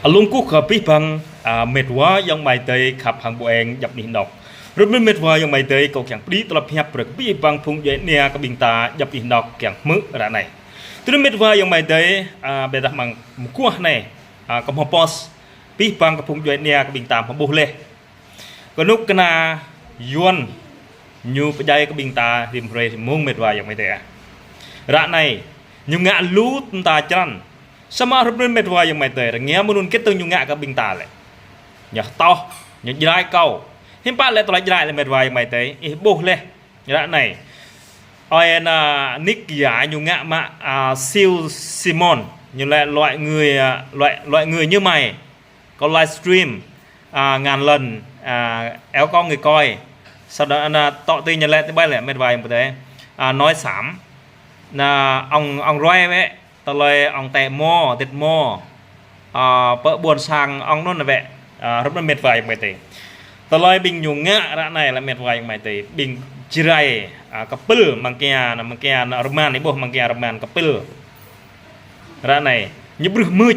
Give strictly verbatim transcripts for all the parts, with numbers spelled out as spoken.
Alum kơ abih bang, a, mĕt wa ayŏng amai adơi khăp hăng ƀu eng djŏp anih anŏ. Hrup anŭn mĕt wa ayŏng amai adơi, kâo kiăng pơđĭ tơlơi pơhiăp brơi kơ abih bang phung djuai ania kơ ƀing ta djŏp anih anŏ kiăng hmư̆ ră anai. Tui anŭn mĕt wa ayŏng amai adơi, a, ƀiădah mơ̆ng mơguah anai, a, kâo hmâo post abih bang kơ phung djuai ania kơ ƀing ta hmâo ƀuh laih. Kơnuk kơna Yuan ñu pơdjai kơ ƀing ta rĭm hrơi rĭm mông mĕt wa ayŏng amai adơi ah. Ră anai ñu ngă lu tơnta črăn. Samơ̆ hrup anŭn mĕt wa ayŏng amai adơi, rơngiă mơ̆ng anŭn kĭt tơ̆ng ñu ngă kơ ƀing ta lĕ. Ñu hơtŏh, ñu djrai kâo. Hiư̆m pă lĕ tơlơi djrai lĕ mĕt wa ayŏng amai adơi, ih ƀuh laih. Ră anai. Ơi ană nik ya ñu ngă mă, a, Siu Simon. Ñu lĕ loại người, a, loại, loại người như mày. Kâo livestream, a, ngăn lŏn, a, éo có người coi. Sau đó, ană tŏ tui ñu lĕ tơƀai lĕ mĕt wa ayŏng amai adơi. A, nói sẵn. Ană ông, ông ruai wĕ, tơlơi ông tĕ mơ̆, tĕt mơ̆. A, pơ ƀôn sang ông anŭn wĕ. A, hrup anŭn mĕt wa ayŏng amai adơi. Tơlơi ƀing ñu ngă ră anai lĕ mĕt wa ayŏng amai adơi. Ƀing djrai, a, kơpĭl mơ̆ng kia, ană mơ̆ng kia, ană rơman, ih ƀuh mơ̆ng kia rơman kơpĭl. Ră anai, ñu brưh mưč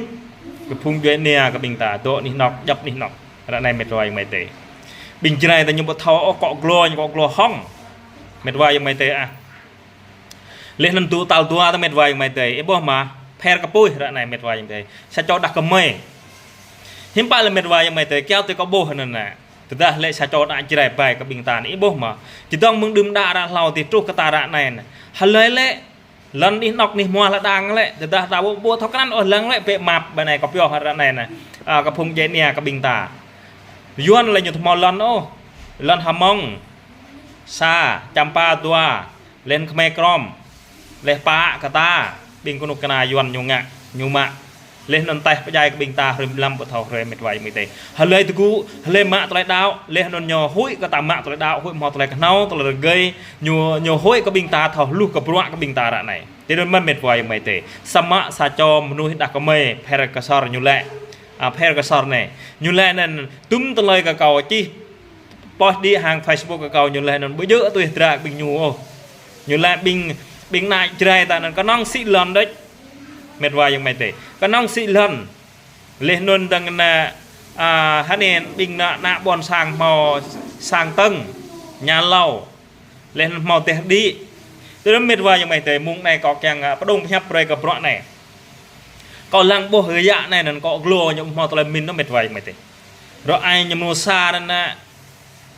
kơ phung djuai ania kơ ƀing ta, dŏ anih anŏ, djŏp anih anŏ. Ră anai mĕt wa ayŏng amai adơi. Ƀing djrai ta ñu ƀu thâo ôh akŏ glô, ñu akŏ glô hŏng. Mĕt wa ayŏng amai adơi ah. Laih anŭn tŭ tal dua ta mĕt wa ayŏng amai adơi. Ih ƀuh mă, pher kơ puih ră anai mĕt wa ayŏng amai adơi. Sa čô đah kơmơi. Hiư̆m pă lĕ mĕt wa ayŏng amai adơi, kiaŏ tui kâo ƀuh anŭn ană. Tơdah lĕ sa čô đah djrai ƀai kơ ƀing ta anai, ih ƀuh mă. Čơdơ̆ng mơ̆ng đưm đă ră hlâo tui truh kơ ta ră anai ană. Hlơi lĕ lŏn anih anŏ anih hmua lŏn đang lĕ, tơdah ta ƀu, ƀu thâo krăn ôh lăng lĕ, bĕ map ƀơi anai kâo pioh ră anai ană. A, kơ phung djuai ania kơ ƀing ta. Yuan lĕ ñu ƀu hmâo lŏn ôh. Lŏn Hmông, sa, Čăm Pa dua, laih anŭn Khmer Krom, laih pă kơ ta, ƀing kơnuk kơna Yuan ñu ngă, ñu mă. Laih anŭn tơl pơdjai kơ ƀing ta hrơi mlam ƀu thâo hrơi mĕt wa ayŏng amai adơi. Hlơi tơgŭ, hlơi mă tơlơi đaŏ, laih anŭn ñu huĭ kơ ta mă tơlơi đaŏ, huĭ hmâo tơlơi kơhnâo, tơlơi rơgơi, ñu, ñu huĭ kơ ƀing ta thâo hluh kơ bruă kơ ƀing ta ră anai. Tui anŭn mơ̆n mĕt wa ayŏng amai adơi. Samơ̆ sa čô mơnuih đah kơmơi, pher kơ sor ñu lĕ. A, pher kơ sor anai. Ñu lĕ anŭn tŭm tơlơi kơ kâo čih post đĭ hăng Facebook kơ kâo ñu laih anŭn ƀu djơ̆ tui hơdră ƀing ñu ôh. Ñu laih ƀing, ƀing ană djrai ta anŭn kơnơ̆ng sĭ lŏn đôč. Mĕt wa ayŏng amai adơi. Kơnơ̆ng sĭ lŏn. Laih anŭn dơ̆ng ană, a, hơnĕn ƀing ană, ană ƀôn sang hmâo sang tơ̆ng, nhà lầu. Laih anŭn hmâo teh đĭ. Tui anŭn mĕt wa ayŏng amai adơi, mông anai kâo kiăng, a, pơdŏng pơhiăp brơi kơ bruă anai. Kâo lăng ƀuh rơyă anai anŭn akŏ glô ñu hmâo tơlơi pơmĭn anŭn mĕt wa ayŏng amai adơi. Rŏ ai ñu mơnuih sa anŭn ană.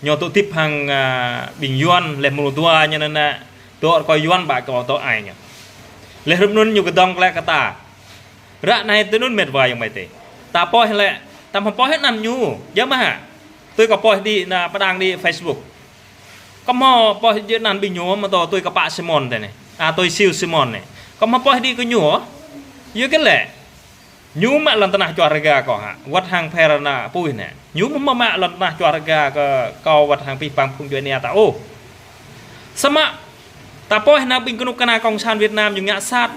Ñu tŭ tip hăng, a, ƀing Yuan, laih mơnuih dua ñu anŭn ană. Dŏ rơkơi Yuan ƀă kơ dŏ ai ñu. Laih hrup anŭn ñu kơdŏng klĕ kơ ta. Ră anai tui anŭn mĕt wa ayŏng amai adơi. Ta post lĕ, ta hmâo post anăn ñu, djơ̆ mơ̆ hă. Tui kâo post đĭ ană pơdăng đĭ Facebook. Kâo hmâo post djơ̆ anăn ƀing ñu mơ̆ tui kơ pă Simon tơ anai. A, tui Siu Simon anai. Kâo hmâo post đĭ kơ ñu. Yua kơ lĕ. Ñu mă lŏn tơnah čuah rơga kâo hă. Wơ̆t hăng pher ană puih anai. Ñu mơ̆ mă lŏn tơnah čuah rơga kơ kâo wơ̆t hăng abih bang phung djuai ania ta ôh. Samơ̆ ta post ană ƀing kơnuk kơna Cộng sản Việt Nam ñu ngă sat.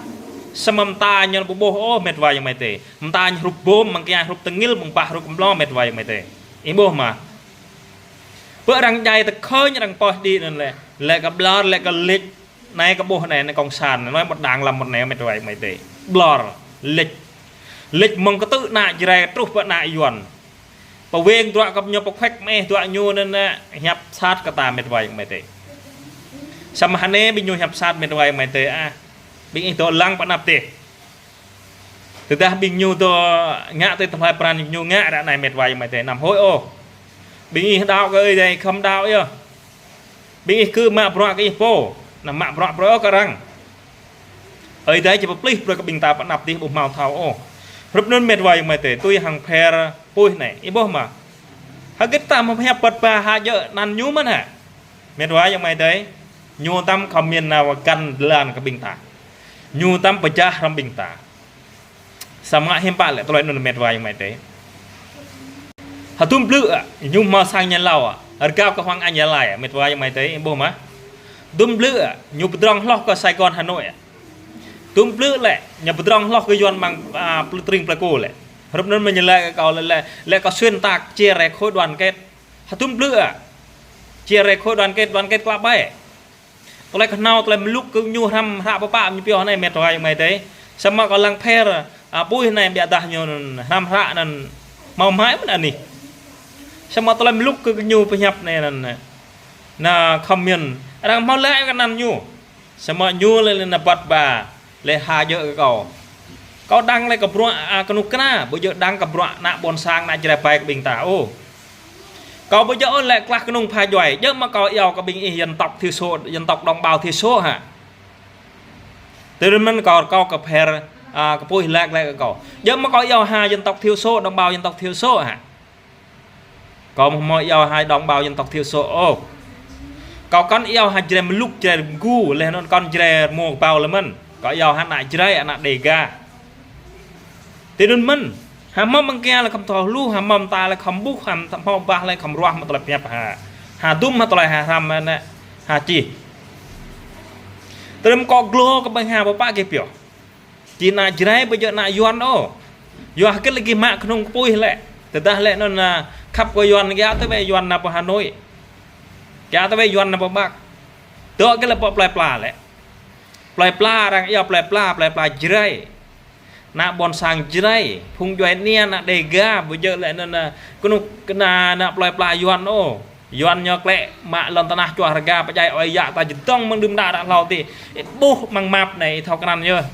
Samơ̆ mơta ñu ƀu ƀuh ôh mĕt wa ayŏng amai adơi. Mơta ñu hrup bom, mơ̆ng kia hrup tơngil, mơ̆ng pă hrup kơmlô mĕt wa ayŏng amai adơi. Ih ƀuh mă. Pơ arăng djai tơkhơi arăng post đĭ anŭn lĕ. Lĕ kơ ƀlŏr, lĕ kơ lĕč. Anai kơ ƀuh anai, anai Cộng sản, anai mơ̆ đang lăm mơ̆ anai mĕt wa ayŏng amai adơi. Ƀlŏr, lĕč. Lĕč mơ̆ng kơtư̆ ană djrai truh pơ ană Yuan. Pơweng druă kơ ñu pơkhuĕk mơ̆ ih druă ñu anŭn ană hiăp sat kơ ta mĕt wa ayŏng amai adơi. Samơ̆ hơnĕ ƀing ñu hiăp sat mĕt wa ayŏng amai adơi ah. Ƀing ih dŏ lăng pơ anăp tih. Tơdah ƀing ñu dŏ ngă tui tơlơi pran ñu ngă ră anai mĕt wa ayŏng amai adơi anăm huĭ ôh. Ƀing ih đaŏ kơ Ơi Adai khŏm đaŏ yơh. Ƀing ih kơ mă bruă kơ ih pô, anăm mă bruă pô kơ arăng. Ơi Adai či pơplih brơi kơ ƀing ta pơ anăp tih ƀu hmâo thâo ôh. Hrup anŭn mĕt wa ayŏng amai adơi, tui hăng pher puih anai, ih ƀuh mă. Hơgĕt ta hmâo pơhiăp bơ̆t ba hă djơ̆ anăn ñu mơ̆n hă. Mĕt wa ayŏng amai adơi, ñu tăm khŏm mĭn nao găn dlan kơ ƀing ta. Ñu tăm pơjah hrŏm ƀing ta. Samơ̆ hiư̆m pă lĕ tơlơi anŭn mĕt wa ayŏng amai adơi. Hơdôm blư̆, a, ñu hmâo sang nhà lầu, a, rơgao kơ Hoàng Anh Gia Lai, a, mĕt wa ayŏng amai adơi, ih ƀuh mă. Hơdôm blư̆, a, ñu pơdrŏng hloh kơ Sài Gòn Hà Nội, a. Hơdôm blư̆ lĕ, ñu pơdrŏng hloh kơ Yuan mơ̆ng, a, plư tring plư kô lĕ. Hrup anŭn mơ̆ ñu laĭ kơ kâo lĕ, lĕ, lĕ kâo xuyên tạc chia rẽ khối đoàn kết. Hơdôm blư̆, a. Chia rẽ khối đoàn kết, đoàn kết klă ƀai. Tơlơi kơhnâo, tơlơi mluk kơ ñu hrăm hră pơpă ñu pioh anai mĕt wa ayŏng amai adơi. Samơ̆ kâo lăng pher, A, puih anai biă dah ñu anŭn hrăm hră anŭn hmâo hmai mơ̆n anih. Samơ̆ tơlơi mluk kơ ñu pơhiăp anai anŭn. Na khăm miên. Arăng hmâo lĕ kơ anăn ñu. Samơ̆ ñu lĕ lĕ na băt ba. Lĕ ha djơ̆ kơ kâo. Kâo đang lĕ kơ bruă, a, kơnuk kơna. Ƀu djơ̆ đang kơ bruă ană ƀôn sang ană Jrai ƀai kơ ƀing ta. Ô. Kâo ƀu djơ̆ ôh lĕ klah kơnung pha djuai. Djơ̆ mơ̆ kâo iâu kơ ƀing ih dân tộc thiểu số, dân tộc đồng bào thiểu số hă. Tui anŭn mơ̆n kâo, kâo kơ pher, a, kơ puih lĕ lĕ kơ kâo. Djơ̆ mơ̆ kâo iâu ha dân tộc thiểu số, đồng bào dân tộc thiểu số hă. Kâo hmâo iâu ha đồng bào dân tộc thiểu số ôh. Kâo kăn iâu ha Jrai mluk, Jrai mgu, leh anŭn kăn Jrai mơ̆ng ƀâo lĕ mơ̆n. Kâo iâu ha ană Jrai, ană Đêga. Tui anŭn mơ̆n. Ha hmâo mơ̆ng kia lĕ khăm thâo hluh, ha hmâo mơta lĕ khăm ƀuh, ha hmâo bah lĕ khăm ruah mă tơlơi pơhiăp ha. Ha dŭm ha tơlơi ha hrăm anai. Ha čih. Tơlơi mơ̆ kâo glô kơ ƀing ha pơpă gih pioh. Či ană Jrai ƀu djơ̆ ană Yuan ôh. Yua hơget lĕ gih mă kơnung kơ puih lĕ. Tơdah lĕ anŭn, a, khăp kơ Yuan kiăng tơ wai Yuan nao pơ Hà Nội. Kiăng tơ wai Yuan nao pơ Bắc. Dŏ gih lĕ pơ plơi pla lĕ. Plơi pla arăng iâu plơi pla, plơi pla Jrai. Ană ƀôn sang Jrai, phung djuai ania ană Đêga, ƀu djơ̆ lĕ anŭn, a, kơnuk kơna ană plơi pla Yuan ôh. Yuan ñu klĕ mă lŏn tơnah čuah rơga pơdjai ơi yă ta jơdơ̆ng mơ̆ng đưm đă đă hlâo ti. Ih ƀuh mơ̆ng map anai ih thâo kơ anăn yơh.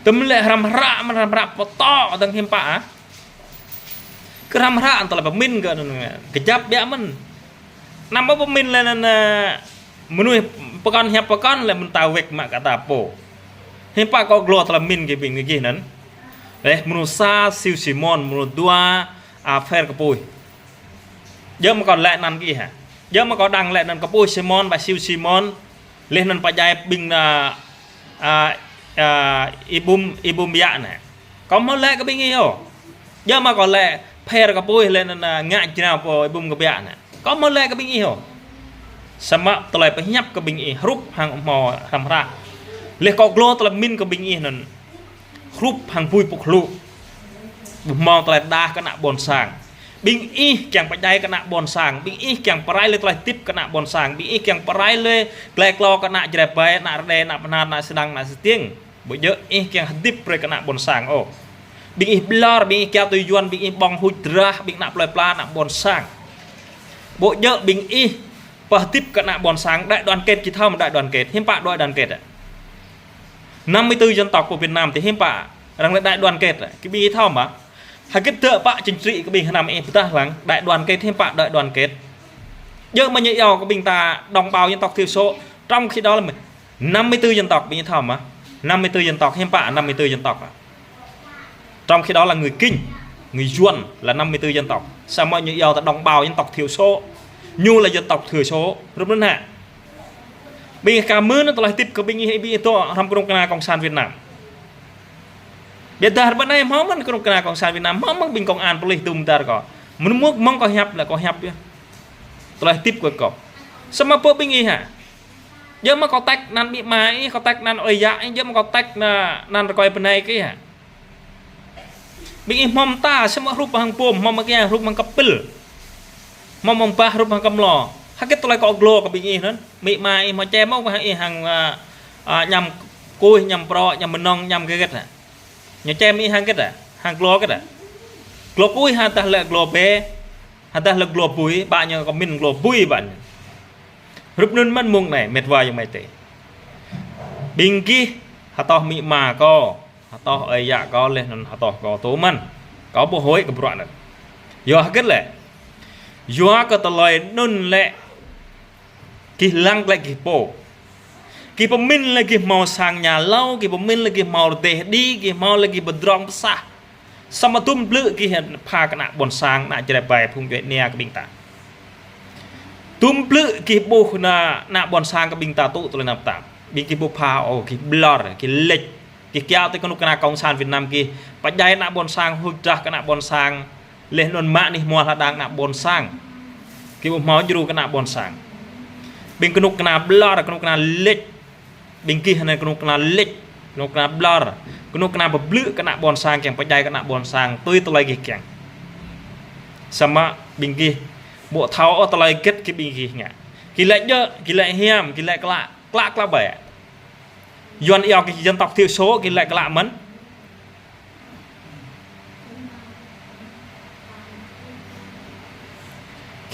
Tơm lĕ hrăm hră mơ̆n hrăm hră pơtô dơ̆ng hiư̆m pă, a. Kơ hrăm hră anŭn tơlơi pơmĭn kơ anŭn kơjăp biă mơ̆n. Anăm ƀu pơmĭn lĕ anŭn, a, mơnuih pơkŏn hiăp pơkŏn lĕ mơ̆n ta wek mă kơ ta pô. Hiư̆m pă kâo glô tơlơi pơmĭn kơ ƀing gih anŭn. Leh mơnuih sa Siu Simon, mơnuih dua, a, pher kơ puih. Djơ̆ mơ̆ kâo lĕ anăn gih hă. Djơ̆ mơ̆ kâo đang lĕ anăn kơ puih Simon, ba Siu Simon. Leh anŭn pơdjai ƀing, a, a, a, Y Bum, Y Bum biă anai. Kâo hmâo lĕ kơ ƀing ih ôh. Djơ̆ mơ̆ kâo lĕ pher kơ puih leh anŭn, a, ngă jrao pơ Y Bum kơ biă anai. Kâo hmâo lĕ kơ ƀing ih ôh. Samơ̆ tơlơi pơhiăp kơ ƀing ih hrup hăng hmâo hrăm hră. Leh kâo glô tơlơi pơmĭn kơ ƀing ih anŭn. Hrup hăng bui pŭk hlŭ. Ƀu hmâo tơlơi đah kơ ană ƀôn sang. Ƀing ih kiăng pơdjai kơ ană ƀôn sang. Ƀing ih kiăng pơrai lĕ tơlơi hơdip kơ ană ƀôn sang. Ƀing ih kiăng pơrai lĕ tơlơi klô kơ ană Jrai ƀai, ană Rơđê, ană Bơhnar, ană Sêdang, ană Stiêng. Ƀu djơ̆ ih kiăng hơdip brơi kơ ană ƀôn sang ôh. Ƀing ih ƀlŏr, ƀing ih kiaŏ tui Yuan, ƀing ih ƀơ̆ng huč drah, ƀing ană plơi pla, ană ƀôn sang. Ƀu djơ̆ ƀing ih pơhơdip kơ ană ƀôn sang, đại đoàn kết, gih thâo mơ̆ đại đoàn kết, hiư̆m pă đại đoàn kết, a. Năm mươi tư dân tộc pơ Việt Nam ti hiư̆m pă, arăng lĕ đại đoàn kết, a. Kơ ƀing ih thâo mơ̆. Hơget tơpă chính trị kơ ƀing ih năm ih pơdah lăng, đại đoàn kết hiư̆m pă đại đoàn kết. Djơ̆ mơ̆ ñu iâu kơ ƀing ta đồng bào dân tộc thiểu số, trong khi đó là năm mươi tư dân tộc, ƀing ih thâo mơ̆. Năm mươi tư dân tộc, hiư̆m pă năm mươi tư dân tộc, a. Trong khi đó là người Kinh, người Yuan là năm mươi tư dân tộc. Samơ̆ ñu iâu ta đồng bào dân tộc thiểu số. Ñu là dân tộc thiểu số. Hrup anŭn hă. Ƀing ih kơ mơ̆n tơlơi hơdip kơ ƀing ih, ƀing ih dŏ hrŏm kơnuk kơna Cộng sản Việt Nam. Biă dah rơbat anai hmâo mơ̆n kơnuk kơna Cộng sản Việt Nam, hmâo mơ̆n ƀing công an police dŭm dar kâo. Mơ̆n mơ̆ng kâo hiăp lĕ kâo hiăp yơh. Tơlơi hơdip kơ kâo. Samơ̆ pơ ƀing ih hă. Djơ̆ mơ̆ kâo tĕk anăn amĭ ama ih, kâo tĕk anăn ơi yă ih, djơ̆ mơ̆ kâo tĕk anăn rơkơi bơnai kơ ih hă. Ƀing ih hmâo mơta, samơ̆ hrup hăng pôm, hmâo mơ̆ng kia hrup hăng kơpĭl. Hmâo mơ̆ng bah hrup hăng kơmlô. Hơget tơlơi kâo glô kơ ƀing ih anŭn. Amĭ ama ih hmâo čem ôh hăng ih hăng, a, a, añăm kuih, añăm prŏ, añăm mơnơ̆ng, añăm hơget hă. Ñu čem ih hăng hơget hă, hăng glô hơget hă. Glô kuih hă dah lĕ glô bê, hă dah lĕ glô bui, ƀă ñu kơ pơmĭn glô bui ƀă ñu. Hrup anŭn mơ̆n mông anai, met wa ayŏng amai adơi. Ƀing gih, hơtŏh amĭ ama kâo, hơtŏh ơi yă kâo leh anŭn hơtŏh kâo tŭ mơ̆n. Kâo ƀu huĭ kơ bruă anŭn. Yua hơget lĕ. Yua kơ tơlơi anŭn lĕ. Gih lăng lĕ gih pô. Gih pơmĭn lĕ gih hmâo sang nhà lầu, gih pơmĭn lĕ gih hmâo rơdêh đĭ, gih hmâo lĕ gih pơdrŏng pơsah. Samơ̆ dŭm blư̆ gih pha kơ ană ƀôn sang, ană Jrai ƀai, phung djuai ania kơ ƀing ta. Dŭm blư̆ gih ƀuh ană, ană ƀôn sang kơ ƀing ta tŭ tơlơi anăp tap. Ƀing gih ƀu pha ôh, gih ƀlŏr, gih lĕč. Gih kiaŏ tui kơnuk kơna Cộng sản Việt Nam gih. Pơdjai ană ƀôn sang, huč drah kơ ană ƀôn sang. Leh anŭn mă anih hmua hơđang ană ƀôn sang. Gih ƀu hmâo djru kơ ană ƀôn sang. Ƀing kơnuk kơna ƀlŏr, kơnuk kơna lĕč. Ƀing gih anai kơnuk kơna lĕč, kơnuk kơna ƀlŏr, kơnuk kơna pơblư̆ kơ ană ƀôn sang kiăng pơdjai kơ ană ƀôn sang, tui tơlơi gih kiăng. Samơ̆ ƀing gih ƀu thâo ôh tơlơi hơget kơ ƀing gih ngă. Gih lĕ djơ̆, gih lĕ hiam, gih lĕ klă, klă klă ƀai. Yuan iâu gih dân tộc thiểu số, gih lĕ klă mơ̆n.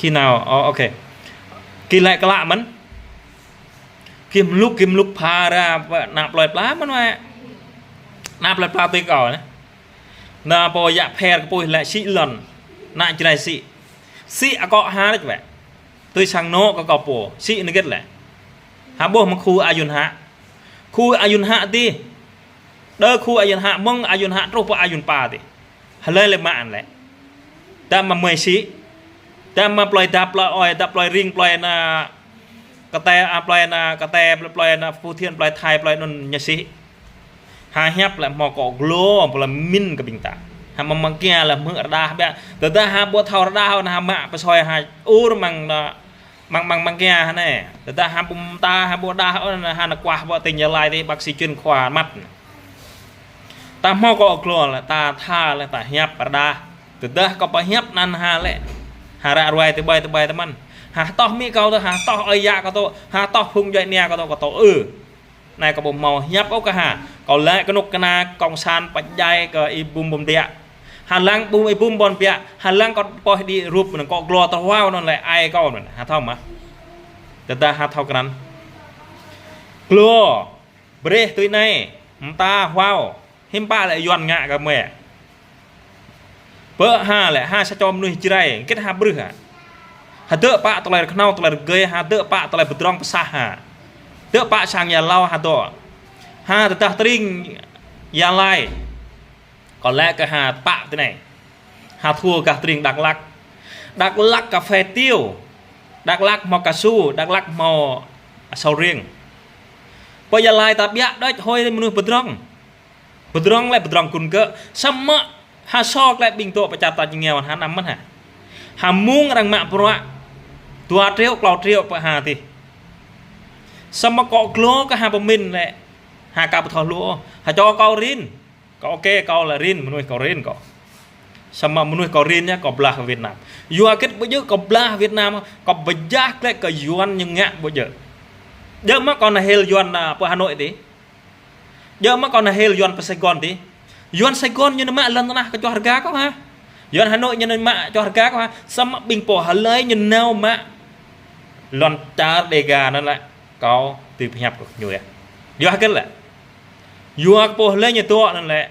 Khi nao, ô, ok. Khi lĕ klă mơ̆n. Khi mluk, khi mluk pha ra, ană plơi pla mơ̆n wă. Ană plơi pla tui kâo anai. Ană pô yă pher kơ puih lĕ sĭ lŏn. Ană Jrai sĭ. Sĭ akŏ ha lĕ wă. Tui sang anŏ kơ kâo pô. Sĭ nơgĕt lĕ. Ha ƀuh mơ̆ng khu Ayun Hạ. Khu Ayun Hạ tih. Đơ khu Ayun Hạ mơ̆ng Ayun Hạ truh pơ Ayun Pa tih. Hlơi lĕ mă anŭn lĕ. Tơdah mă mơi sĭ. Tơdah mă plơi Dap, plơi Oi, Dap, plơi Ring, plơi anai Kơtê, a, plơi anai Kơtê, plơi, plơi anai Phú Thiện, plơi Thái, plơi anŭn ñu sĭ. Ha hiăp lĕ hmâo akŏ glô, plơi pơmĭn kơ ƀing ta. Ha mơ̆ng mơ̆ng kia lĕ hmư̆ rơđah biă. Tơdah ha ƀu thâo rơđah, ha mă pơsoi ha ur mơ̆ng anai Mơ̆ng, mơ̆ng, mơ̆ng kia hă anai. Tơdah ha ƀu mơta, ha ƀu đah, ơ, ha nao kuah ƀu tĭng Gia Lai tih bác sĩ chuyên khoa mắt. Ta hmâo akŏ glô lĕ, ta tha lĕ, ta hiăp rơđah. Tơdah kâo pơhiăp anŭn ha lĕ. Ha ră ruai tơƀai, tơƀai tơmăn. Ha toh amĭ kâo tơ, ha toh ơi yă kâo tơ, ha toh phung djuai ania kâo tơ, kâo tơ. Ơ. Anai kâo ƀu hmâo hiăp ôh kơ ha. Kâo lĕ kơnuk kơna cộng sản pơdjai kơ Y Bum Bon Biă. Ha lăng ƀu Y Bum Bon Biă, ha lăng kâo pơhiăp đĭ rup anŭn akŏ glô tơhuao anŭn lĕ ai kâo anŭn. Ha thâo mơ̆? Tơdah ha thâo krăn. Glô, brơi tui anai, mơta huao, hiư̆m pă lĕ Yuan ngă kơ mơi. Pơ ha lĕ, ha sa čô mơnuih Jrai, hơget ha brưh hă. Ha dŏ pă tơlơi rơkơnao, tơlơi rơgơi, ha dŏ pă tơlơi pơdrŏng pơsah ha. Dŏ pă sang Gia Lai ha dŏ. Ha tơdah tơring Gia Lai. Kâo lĕ kơ ha pă tui anai. Ha thua gah tơring Dak Lak. Dak Lak cà phê tiêu. Dak Lak hmâo cao su, Dak Lak hmâo sầu riêng. Pơ Gia Lai ta biă đôč hơi mơnuih pơdrŏng. Pơdrŏng lĕ pơdrŏng kŭn kơ, samơ̆ ha sô lĕ ƀing tŏ pơčat ta jing nghèo ha anăm mơ̆n ha. Ha mơ̆ng arăng mă bruă, dua triệu, klâo triệu pơ ha tih. Samơ̆ akŏ glô kơ ha pơmĭn lĕ, ha ka pơthoh lu, ha čô kâo rin, kâo ok, kâo lĕ rin, mơnuih kâo rin kâo. Samơ̆ mơnuih kâo rin yơh, kâo blah Việt Nam. Yua hơget ƀu djơ̆ kâo blah Việt Nam, kâo pơjah lĕ kơ Yuan ñu ngă ƀu djơ̆. Djơ̆ mơ̆ kâo nao hil Yuan, a, pơ Hà Nội tih. Djơ̆ mơ̆ kâo nao hil Yuan pơ Sài Gòn tih. Yuan Sài Gòn ñu nao mă lŏn tơnah kơ čoh rơga kâo ha. Yuan Hà Nội ñu nao mă čoh rơga kâo ha. Samơ̆ ƀing pô hlơi ñu nao mă lŏn čar Đêga anŭn lĕ kâo tui pơhiăp kơ ñu yơh. Yua hơget lĕ. Yua kơ pô hlơi ñu dŏ anŭn lĕ.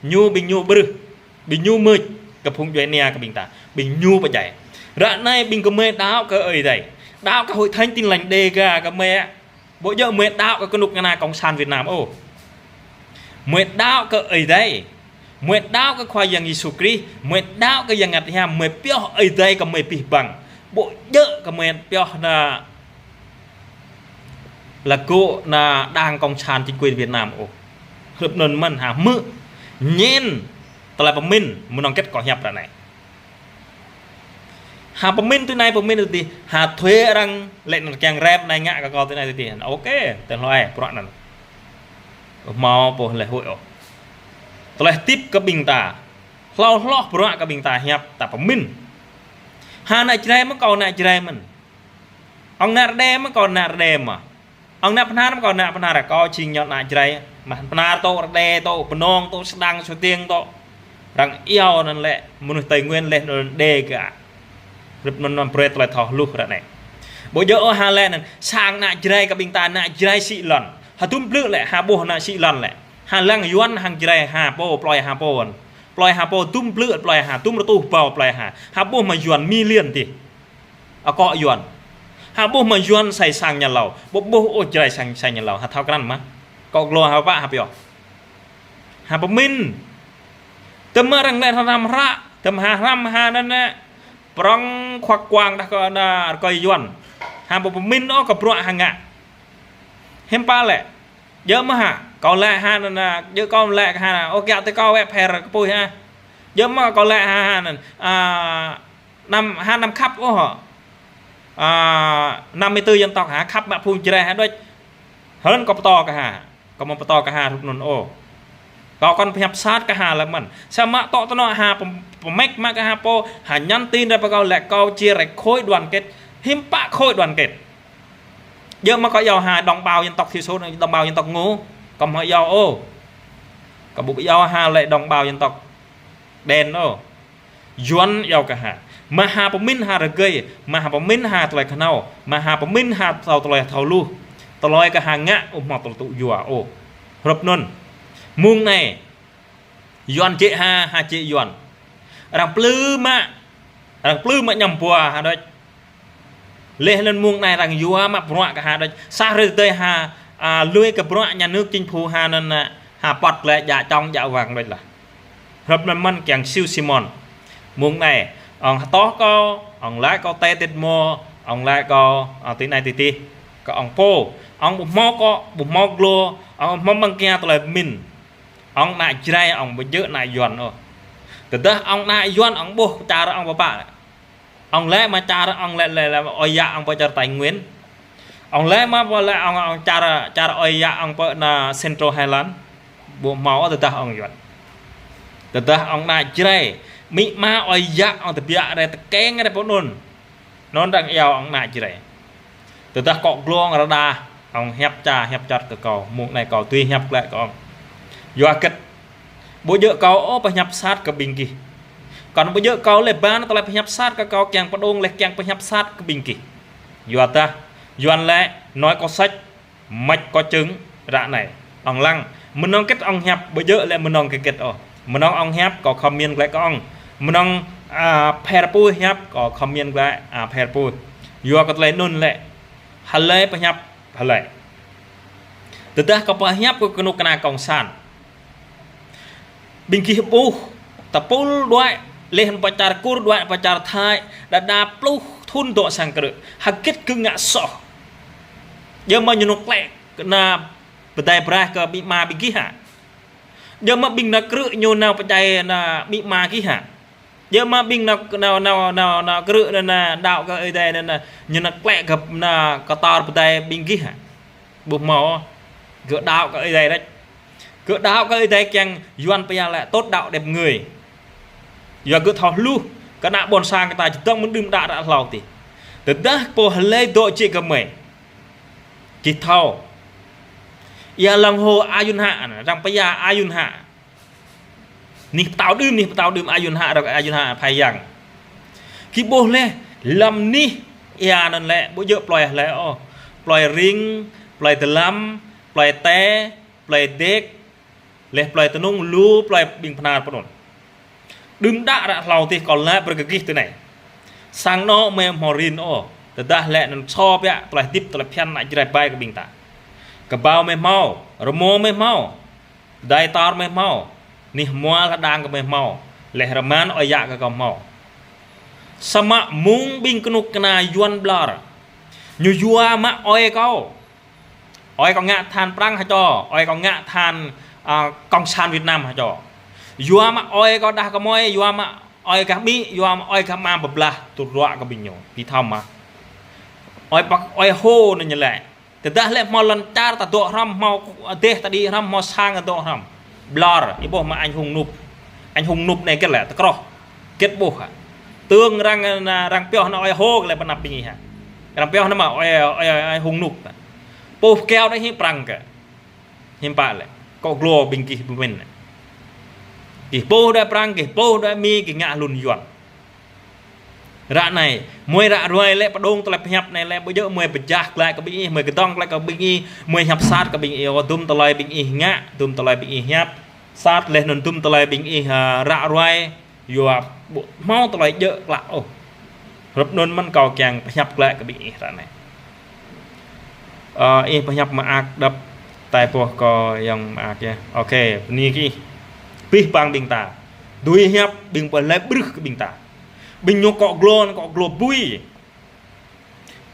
Ñu ƀing ñu brưh. Ƀing ñu mưč kơ phung djuai ania kơ ƀing ta. Ƀing ñu pơdjai. Ră anai ƀing gơmơi đaŏ kơ Ơi Adai. Đaŏ kơ Hội Thánh Tin Lành Đêga gơmơi. Ƀu djơ̆ mơi đaŏ kơ kơnuk kơna cộng sản Việt Nam ôh. Mơi đaŏ kơ Ơi Adai. Mơi đaŏ kơ Khua Yang Yêsu Krist. Mơi đaŏ kơ Yang Bơngăt Hiam. Mơi pioh Ơi Adai kơ mơi abih bang. Ƀu djơ̆ kơ mơi pioh anai lĕ gŏ anai đảng cộng sản chính quyền Việt Nam ôh. Hrup anŭn mơ̆n ha hmư̆. Ñen tơlơi pơmĭn mơnơ̆ng hơget kâo hiăp ră anai. Ha pơmĭn tui anai, pơmĭn tui tih, ha thuê arăng lĕ anŭn kiăng rep anai ngă kơ kâo tui anai tui tih. Ok, tơlơi bruă anŭn. Hmâo pô lĕ hơi ôh. Tơlơi tip kơ ƀing ta. Hlâo hloh bruă kơ ƀing ta hiăp ta pơmĭn. Ha ană Jrai mơ̆ kâo ană Jrai mơ̆n. Ŏng ană Rơđê mơ̆ kâo ană Rơđê mơ̆n. Ŏng ană Bơhnar mơ̆ kâo ană Bơhnar, kâo jing ñu ană Jrai. Mă Bơhnar tŏ, Rơđê tŏ, Bơnông tŏ, Sơdang, Sua Tiêng tŏ. Arăng iâu anŭn lĕ mơnuih Tây Nguyên lĕ anŭn Đêga. Hrup anŭn anăm brơi tơlơi thâo hluh ră anai. Ƀu djơ̆ ôh ha lĕ anŭn sang ană Jrai kơ ƀing ta ană Jrai sĭ lŏn. Ha dŭm blư̆ lĕ ha ƀuh ană sĭ lŏn lĕ. Ha lăng Yuan hăng Jrai ha pô, plơi ha pô. Plơi ha pô dŭm blư̆, plơi ha dŭm rơtuh ƀâo plơi ha. Ha ƀuh mă Yuan million tih. Akŏ Yuan. Ha ƀuh mă Yuan sai sang ñu hlâo. Ƀu ƀuh ôh Jrai sang, sai ñu hlâo. Ha thâo krăn mơ̆. Akŏ glô ha pă ha pioh. Ha pơmĭn. Tơm arăng lĕ hrăm hră. Tơm ha hrăm ha anŭn nĕ. Prŏng khuak kuang đah kơ ană rơkơi Yuan. Ha ƀu pơmĭn ôh kơ bruă ha ngă. Hiư̆m pă lĕ. Djơ̆ mơ̆ ha. Kâo lĕ ha anŭn nĕ. Djơ̆ kâo lĕ ha. Ôh kiăng tui kâo wĕ pher kơ puih ha. Djơ̆ mơ̆ kâo lĕ ha, ha anŭn. A, anăm, ha anăm khăp ôh hă. A, năm mươi tư dân tộc ha, khăp mă phung Jrai ha đôč. Hơnŭn kâo pơtô kơ ha. Kâo mơ̆ pơtô kơ ha hrup anŭn ôh. Kâo kăn pơhiăp sat kơ ha lĕ mơ̆n. Samơ̆ tŏ tơnŏ ha pơm-, pơmĕk mă kơ ha pô, ha nhắn tin rai pơ kâo lĕ kâo chia rẽ khối đoàn kết. Hiư̆m pă khối đoàn kết. Djơ̆ mơ̆ kâo iâu ha đồng bào dân tộc thiểu số, đồng bào dân tộc ngô. Kâo mơ̆ iâu ôh. Kâo ƀu iâu ha lĕ đồng bào dân tộc đen ôh. Yuan iâu kơ ha. Mă ha pơmĭn ha rơgơi, mă ha pơmĭn ha tơlơi kơhnâo, mă ha pơmĭn ha thâo tơlơi thâo lu. Tơlơi kơ ha ngă, ƀu hmâo tơlơi tŭ yua ôh. Hrup anŭn. Mơ̆ng anai, Yuan jĕ ha, ha jĕ Yuan. Arăng plư mă, arăng plư mă ñăm bua ha đôč. Laih anŭn mơ̆ng anai arăng yua mă bruă kơ ha đôč. Sa hrơi tơdơi ha, a, lui kơ bruă nhà nước chính phủ ha anŭn, a, ha pŏt lĕ djă čŏng djă wang đôč lah. Hrup anŭn mơ̆n kiăng Siu Simon. Mơ̆ng anai, ŏng hơtŏh kâo, ŏng laĭ kâo tê tĭt mô, ŏng laĭ kâo, a, tui anai tui adih. Kơ ŏng pô, ŏng ƀu hmâo akŏ, ƀu hmâo glô, ŏng ƀu hmâo mơ̆ng kia tơlơi pơmĭn. Ŏng ană Jrai, ŏng ƀu djơ̆ ană Yuan ôh. Tơdah ŏng ană Yuan, ŏng ƀuh čar ŏng pơpă. Ŏng laĭ mă čar ŏng laĭ, laĭ, laĭ, ơi yă ŏng pơ čar Tây Nguyên. Ŏng laĭ mă pơ laĭ ŏng, ŏng čar, čar ơi yă ŏng pơ ană Central Highland. Ƀu hmâo tơdah ŏng Yuan. Tơdah ŏng ană Jrai, amĭ ama ơi yă ŏng tơbiă rai tơkeng rai pơ anŭn. Anŭn arăng iâu ŏng ană Jrai. Tơdah akŏ glô ŏng rơđah, ŏng hiăp ča, hiăp čăt kơ kâo, mơ̆ng anai kâo tui hiăp glaĭ kơ ŏng. Yua hơget, ƀu djơ̆ kâo ôh pơhiăp sat kơ ƀing gih. Kŏn ƀu djơ̆ kâo laih ba tơlơi pơhiăp sat kơ kâo kiăng pơđông laih kiăng pơhiăp sat kơ ƀing gih. Yua dah, Yuan laĭ, nói có sách, mách có chứng, ră anai. Ŏng lăng, mơnơ̆ng hơget ŏng hiăp, ƀu djơ̆ laĭ mơnơ̆ng hơget ôh. Mơnơ̆ng ŏng hiăp, kâo khŏm mĭn glaĭ kơ ŏng. Mơnơ̆ng, a, pher puih hiăp, kâo khŏm mĭn glaĭ, a, pher puih. Yua kơ tơlơi anŭn laĭ, hlơi pơhiăp, hlơi. Tơdah kâo pơhiăp kơ kơnuk kơna kông sản. Ƀing gih ƀuh, tơpul đuaĭ, laih anŭn pơ čar Kur đuaĭ, pơ čar Thái, đơđa pluh thŭn dŏ sang krư̆. Hơget gơ̆ ngă soh. Djơ̆ mơ̆ ñu nao klĕ kơ ană pơdai braih kơ amĭ ama ƀing gih hă? Djơ̆ mơ̆ ƀing ană krư̆ ñu nao pơdjai ană amĭ ama gih hă? Djơ̆ mơ̆ ƀing ană, ană, ană, ană, ană krư̆ anŭn, ană đaŏ kơ Ơi Adai anŭn, ană, ñu nao klĕ kơ ană kơtor pơdai ƀing gih hă? Ƀu hmâo, gơ̆ đaŏ kơ Ơi Adai đôč. Gơ̆ đaŏ kơ Ơi Adai kiăng Yuan pơhiăp laĭ tốt đạo đẹp người. Yua gơ̆ thâo hluh, kơ ană ƀôn sang kơ ta čơdơ̆ng mơ̆n đưm đă ră hlâo adih. Tơdah pô hlơi dŏ jĕ kơ mơi. Gih thâo. Ia lăng hô Ayun Hạ, arăng pơhiăp Ayun Hạ. Anih pơtao đưm, anih pơtao đưm Ayun Hạ, ră Ayun Hạ Phai Yang. Gih ƀuh laih, lăm anih ia anŭn lĕ, ƀu djơ̆ plơi hlơi ôh. Plơi Ring, plơi Dơlăm, plơi Tê, plơi Dek, laih plơi Tơnŭng, lu plơi ƀing Bơhnar pơ anŭn. Đưm đă ră hlâo adih kâo laĭ brơi kơ gih tui anai. Sang anŏ mơi ƀu hmâo rin ôh. Tơdah laĭ anŭn sô biă, tơlơi hơdip, tơlơi phiăn ană Jrai ƀai kơ ƀing ta. Kơƀâo mơi hmâo, rơmô mơi hmâo. Dai tar mơi hmâo, anih hmua hơdang kơ mơi hmâo, laih rơman ơi yă kơ kâo hmâo. Samơ̆ mơ̆ng ƀing kơnuk kơna Yuan ƀlŏr. Ñu yua mă ơi kâo. Ơi kâo ngă tơhan Prăng hă čô, ơi kâo ngă tơhan, a, Cộng sản Việt Nam hă čô. Yua mă ơi kâo đah kơmơi, yua mă ơi gah amĭ, yua mă ơi gah ama pơblah tơdruă kơ ƀing ñu. Gih thâo mơ̆. Ơi pă, ơi hô anŭn ñu lĕ. Tơdah lĕ hmâo lŏn čar ta dŏ hrŏm, hmâo dêh ta đĭ hrŏm, hmâo sang ta dŏ hrŏm. Ƀlŏr, ih ƀuh mă anh hùng Núp. Anh hùng Núp anai hơget lĕ, tơkrŏh. Hơget ƀuh hă. Tơ̆ng arăng, arăng pioh anŭn ơi hô lĕ pơ anăp ƀing ih hă. Arăng pioh anŭn mă ơi, ơi, ơi, anh hùng Núp. Pô pơkiaŏ anai hĭ Prăng kơ. Hiư̆m pă lĕ. Akŏ glô ƀing gih pơmĭn. Gih pô đuaĭ Prăng, gih pô đuaĭ Mi, gih ngă hlŭn Yuan. Ră anai, mơi ră ruai lĕ pơđông tơlơi pơhiăp anai lĕ, ƀu djơ̆ mơi pơjah glaĭ kơ ƀing ih, mơi kơdŏng glaĭ kơ ƀing ih, mơi hiăp sat kơ ƀing ih, ơ, dŭm tơlơi ƀing ih ngă, dŭm tơlơi ƀing ih hiăp sat, laih anŭn dŭm tơlơi ƀing ih, ơ, ră ruai, yua ƀu hmâo tơlơi djơ̆ klă ôh. Hrup anŭn mơ̆n kâo kiăng pơhiăp glaĭ kơ ƀing ih ră anai. Ơ, ih pơhiăp mơak đăp, tai pô kâo yơ̆ng mơak yơh. Ôkê, bơni kơ ih. Abih bang ƀing ta. Dưi hiăp, ƀing pơhlơi brưh kơ ƀing ta. Ƀing ñu akŏ glô, akŏ glô bui.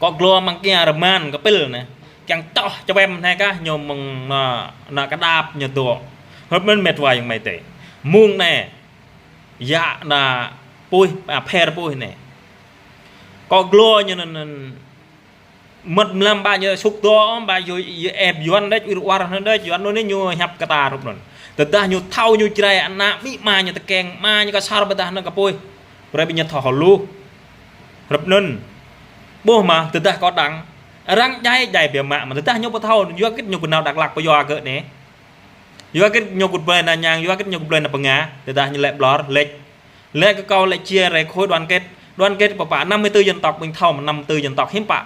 Akŏ glô mơ̆ng kia rơman kơpĭl anai. Kiăng čoh čơwem anai kah ñu mơ̆ng ană, ană kơdap ñu dŏ. Hrup anŭn met wa ayŏng amai adơi. Mơ̆ng anai. Yă ană puih, a, pher puih anai. Akŏ glô ñu anŭn, anŭn. Mơ̆t mlam ba ñu sŭk dŏ, ba ñu, ñu ĕp Yuan đôč, ur war anŭn đôč, Yuan anŭn ñu hiăp kơ ta hrup anŭn. Tơdah ñu thâo ñu Jrai ană amĭ ama ñu tơkeng, ama ñu kơsar ƀôdah anŭn kơ puih. Brơi ƀing ñu thâo hluh. Hrup anŭn. Ƀuh mơ̆, tơdah kâo đang. Arăng djai, djai biă mă, mă tơdah ñu ƀu thâo, yua hơget ñu kơ nao Dak Lak pơyua gơ̆ anai. Yua hơget ñu kơ blơi ană Nhang, yua hơget ñu kơ blơi ană Bơnga, tơdah ñu lĕ ƀlŏr, lĕč. Lĕ kơ kâo lĕ chia rẽ khối đoàn kết. Đoàn kết pơpă năm mươi tư dân tộc, ƀing thâo năm mươi tư dân tộc hiư̆m pă.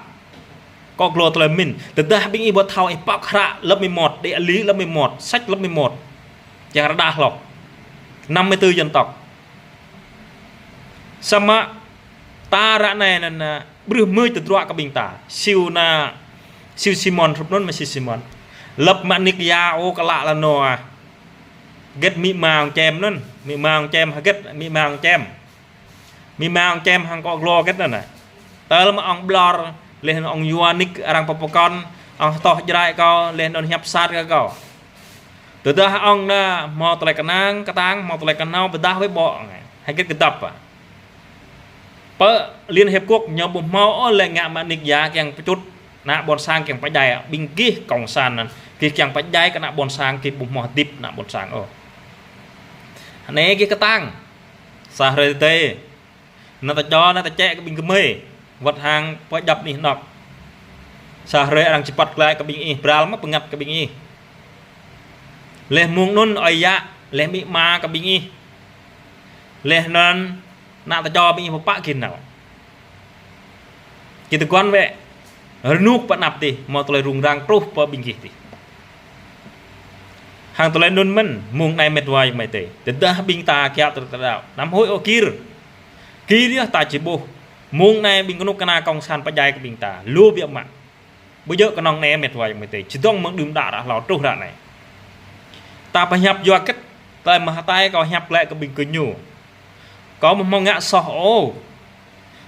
Kơ glô tơlơi mĭn. Tơdah ƀing ih ƀu thâo ih pŏk hră lớp mười một, địa lý lớp mười một, sách lớp mười một. Yang rơđah lŏ. Năm mươi tư dân tộc. Samơ̆ ta ră anai anŭn, a, brưh mưč tơdruă kơ ƀing ta. Siu anŭn, siu Simon hrup anŭn mơ̆ siu Simon. Lăp mă nik ia ôh kơ lă lă nô a. Hơget amĭ ama ong čem anŭn, amĭ ama ong čem hơget, amĭ ama ong čem. Amĭ ama ong čem hăng kơ glô hơget anŭn a. Tơl mơ̆ ong ƀlŏr, laih anŭn ong yua nik arăng pơpơkŏn, ong hơtoh Jrai kâo, laih anŭn hiăp sat kơ kâo. Tơdah ong anŭn hmâo tơlơi kơnang, kơtang, hmâo tơlơi kơnao, pơdah wơ̆t ƀô̆. Hơget kơdŏp a. Pơ Liên Hiệp Quốc ñu ƀu hmâo ôh lĕ ngă mă nik ia kiăng pơčut ană ƀôn sang kiăng pơdjai, ƀing gih cộng sản anŭn. Gih kiăng pơdjai kơ ană ƀôn sang, gih ƀu hmâo hơdip ană ƀôn sang ôh. Anai gih kơtang. Sa hrơi tơdơi. Ană tơčô, ană tơčĕ kơ ƀing gơmơi. Wơ̆t hăng pơdjăp anih anŏk. Sa hrơi arăng či păt glaĭ kơ ƀing ih, pral mă pơngăt kơ ƀing ih. Laih mơ̆ng anŭn ơi yă, laih amĭ ama kơ ƀing ih. Laih anŭn ană tơčô ƀing ih pơpă gih nao. Gih tơguan wơ̆t. Rơnŭk pơ anăp tih, hmâo tơlơi rŭng răng truh pơ ƀing gih tih. Hăng tơlơi anŭn mơ̆n, mơ̆ng anai met wa ayŏng amai adơi. Tơdah ƀing ta kiaŏ tơlơi tơlơi đaŏ. Anăm huĭ ôh gir. Gir yơh ta či ƀuh. Mơ̆ng anai ƀing kơnuk kơna cộng sản pơdjai kơ ƀing ta. Lu biă mă. Ƀu djơ̆ kơnơ̆ng anai met wa ayŏng amai adơi. Čơdơ̆ng mơ̆ng đưm đă ră hlâo truh ră anai. Ta pơhiăp yua hơget. Tơlơi mơ̆ hơtai kâo hiăp glaĭ kơ ƀing gơñu. Kâo ƀu hmâo ngă soh ôh.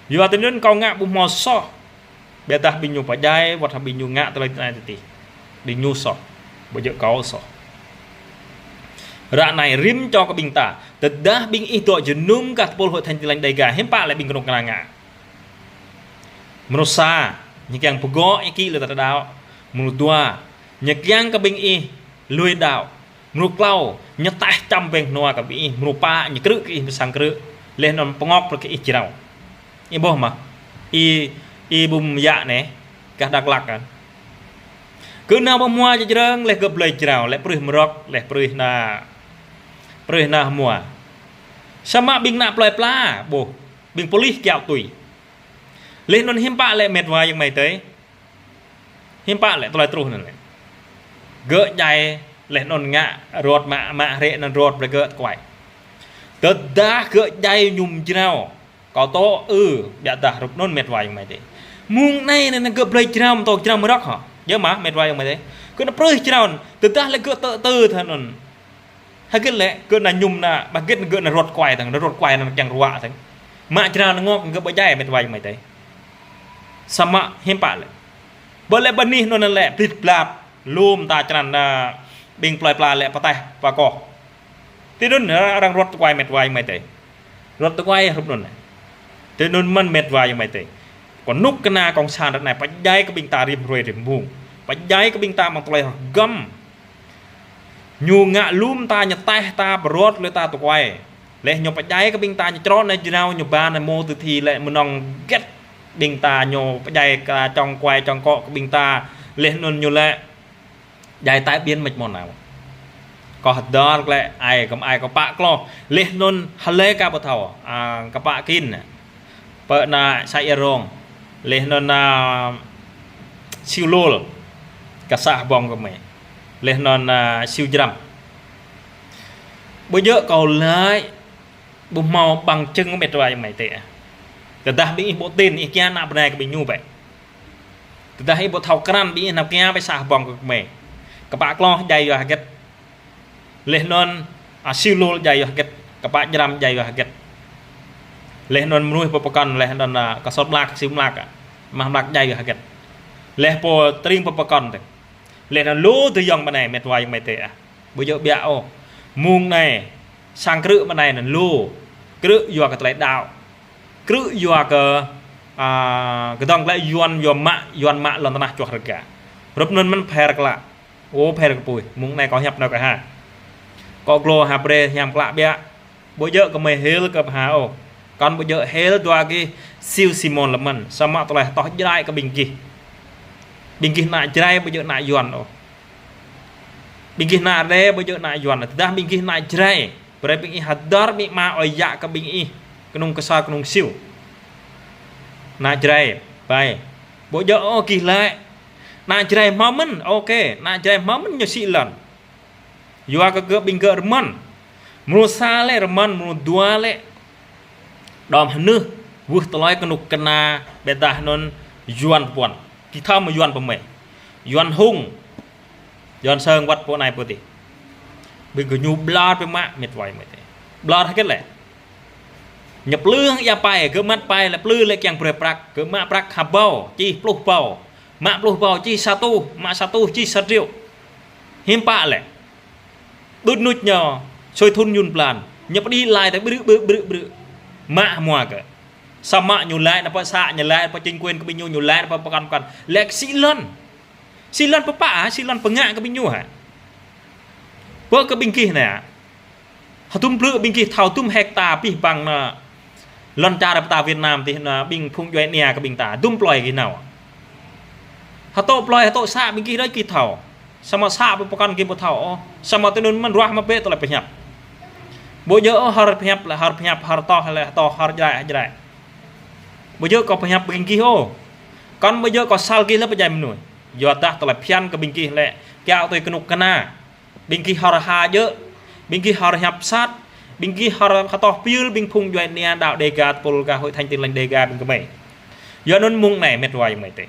Yua tui anŭn kâo ngă ƀu hmâo soh. Biă dah ƀing ñu pơdjai, wơ̆t hăng ƀing ñu ngă tơlơi anai tơtih. Ƀing ñu soh. Ƀu djơ̆ kâo soh. Ră anai rĭm čô kơ ƀing ta. Tơdah ƀing ih dŏ jơnum kơ tơpul Hội Thánh Tin Lành Đêga. Hiư̆m pă lĕ ƀing kơnuk kơna ngă. Mrô sa, ñu kiăng pơgŏ ih kĭ lĕ ta đaŏ. Mrô dua, ñu kiăng kơ ƀing ih lui đaŏ. Mrô klâo, ñu taih čăm ƀing hnua kơ ƀing ih. Mrô pă, ñu krư̆ kơ ih pơ sang krư̆. Laih anŭn pơngŏk brơi kơ ih jrao. Ih ƀuh mơ̆. Ih, ih ƀum yă anai, gah Dak Lak anŭn. Kơ nao pơ hmua jơjrơ̆ng, laih gơ̆ blơi jrao, laih pruih mơrŏk, laih pruih anŭn, pruih anŭn hmua. Samơ̆ ƀing ană plơi pla, ƀuh, ƀing pôlis kiaŏ tui. Laih anŭn hiư̆m pă lĕ met wa ayŏng amai adơi. Hiư̆m pă lĕ tơlơi truh anŭn lĕ. Gơ̆ djai laih anŭn ngă rŏt mă, mă hrĕ anŭn rŏt brơi gơ̆ tơkuai. Tơdah gơ̆ djai mơñum jrao. Kâo tŏ ư, biă dah hrup anŭn met wa ayŏng amai adơi. Mơ̆ng anai anŭn gơ̆ blơi jrao mơ̆ tŏ jrao mơrŏk hŏ. Djơ̆ mơ̆ met wa ayŏng amai adơi. Gơ̆ anŭn pruih jrao anŭn. Tơdah lĕ gơ̆ tơ tơ thơ anŭn. Hơget lĕ, gơ̆ anŭn mơñum anŭn, ƀah hơget gơ̆ anŭn rŏt tơkuai tơ̆ng, rŏt tơkuai anŭn kiăng ruă tơ̆ng. Mă jrao anŭn ngŏ gơ̆ ƀu djai met wa ayŏng amai adơi. Samơ̆ hiư̆m pă lĕ. Ƀơi lĕ ƀơi anih anŭn lĕ, blit blat, lŏm ta črăn anŭn, ƀing plơi pla lĕ pơtaih pơkoh. Tui anŭn arăng rŏt tơkuai met wa ayŏng amai adơi. Rŏt tơkuai hrup anŭn. Tui anŭn mơ̆n met wa ayŏng amai adơi. Kơnuk kơna cộng sản ră anai pơdjai kơ ƀing ta rĭm hrơi rĭm mông. Pơdjai kơ ƀing ta mơ̆ng tơlơi hơgăm. Ñu ngă lŏm ta, ñu taih ta, pơrŏt lui ta tơkuai. Laih ñu pơdjai kơ ƀing ta, ñu črŏ anai jrao, ñu ba anai mơ̆ tơtih lĕ mơnơ̆ng hơget. Ƀing ta ñu pơdjai kơ čong kuai čong kŏ kơ ƀing ta. Laih anŭn ñu lĕ djai tai ƀiên mĕt mơ̆n nao. Kâo hơdơr lĕ ai kơ ai kâo pă kloh. Laih anŭn hlơi kâo ƀu thâo, a, kâo pă kĭn. Pơ anŭn Sa Ia Rong. Laih anŭn, a, Siu Lôl. Kơ Sa Hbông kơ mơi. Laih anŭn, a, Siu Jrăm. Ƀu djơ̆ kâo laĭ ƀu hmâo bằng chứng met wa ayŏng amai adơi. Tơdah ƀing ih ƀu tin, ih kiăng ană bơnai kơ ƀing ñu bĕ. Tơdah ih ƀu thâo krăn ƀing ih nao kiăng ƀơi Sa Hbông kơ mơi. Kơ pă kloh djai yua hơget. Laih anŭn, a, Siu Lôl djai yua hơget. Kơ pă Jrăm djai yua hơget. Laih anŭn mơnuih pơpơkŏn, laih anŭn, a, kơ sôt mlak, siu mlak, a. Mah mlak djai yua hơget. Laih pô tring pơpơkŏn tơ̆ng. Laih anŭn lu tơyŏng bơnai met wa ayŏng amai adơi, a. Ƀu djơ̆ biă ôh. Mơ̆ng anai, sang krư̆ mơ̆ng anai anŭn lu. Krư̆ yua kơ tơlơi đaŏ. Krư̆ yua kơ, a, kơdŏng glaĭ Yuan yua mă, Yuan mă lŏn tơnah čuah rơga. Hrup anŭn mơ̆n pher klă. Ơ pher kơ apui. Mơ̆ng anai kâo hiăp nao kơ ha. Kâo glô ha brơi hiam klă biă. Ƀu djơ̆ kơ mơi hil kơ ha ôh. Kăn ƀu djơ̆ hil dua gih Siu Simon lơ̆m mơ̆n. Samơ̆ tơlơi hơtoh Jrai kơ ƀing gih. Ƀing gih ană Jrai ƀu djơ̆ ană Yuan ôh. Ƀing gih ană Rơđê ƀu djơ̆ ană Yuan. Tơdah ƀing gih ană Jrai. Brơi ƀing ih hơdơr amĭ ama ơi yă kơ ƀing ih. Kơnung kơsar kơnung Siu. Ană Jrai, pai. Ƀu djơ̆ ôh gih laĭ. Ană Jrai hmâo mơ̆n, ok. Ană Jrai hmâo mơ̆n ñu sĭ lŏn. Yua kơ gơ̆ ƀing gơ̆ rơmơ̆n. Mrô sa lĕ rơmơ̆n, mrô dua lĕ. Đom hơnưh, wơ̆t tơlơi kơnuk kơna, ƀiădah anŭn Yuan pơpuăn. Gih thâo mơ̆ Yuan pơmĕ. Yuan Hung. Yuan Sơn wơ̆t pô anai pô adih. Ƀing gơñu ƀlŏr pơmă mĕt wa ayŏng amai adơi. Ƀlŏr hơget lĕ. Ñu plư hăng ia pai, gơ̆ mă pai lĕ plư lĕ kiăng brơi prăk, gơ̆ mă prăk ha ƀâo, čih pluh ƀâo. Mă pluh ƀâo čih sa rơtuh, mă sa rơtuh čih sa triệu. Hiư̆m pă lĕ. Đŭt nuč ñu, sui thŭn ñŭn blan. Ñu pơđĭ lai tơ brư̆, brư̆, brư̆, brư̆. Mă hmua kơ. Samơ̆ ñu laĭ nao pơ să, ñu laĭ nao pơ chính quyền kơ ƀing ñu, ñu laĭ nao pơ pơkŏn pơkŏn. Lĕ sĭ lŏn. Sĭ lŏn pơ pă hă, sĭ lŏn pơngă kơ ƀing ñu hă. Pơ kơ ƀing gih anai. Hơdôm blư̆ ƀing gih thâo hơdôm hecta pih băng anai. Lŏn čar pơtao Việt Nam adih anai ƀing phung djuai ania kơ ƀing ta. Hơdôm plơi gih nao. Hơtŏ plơi, hơtŏ să ƀing gih đôč gih thâo. Samơ̆ să pơkŏn gih ƀu thâo ôh. Samơ̆ tui anŭn mơ̆n ruah mă bĕ tơlơi pơhiăp. Ƀu djơ̆ ôh hor pơhiăp lĕ hor pơhiăp, hor tŏh lĕ tŏh, hor Jrai lĕ Jrai. Ƀu djơ̆ kâo pơhiăp ƀing gih ôh. Kŏn ƀu djơ̆ kâo sal gih lĕ pơdjai mơnuih. Yua dah tơlơi phiăn kơ ƀing gih lĕ kiaŏ tui kơnuk kơna. Ƀing gih hor ha djơ̆, ƀing gih hor hiăp sat, ƀing gih hor hơtŏh pil, ƀing phung djuai ania đaŏ Đêga, tơpul gah Hội Thánh Tin Lành Đêga ƀing gơmơi. Yua anŭn mơ̆ng anai mĕt wa ayŏng amai adơi.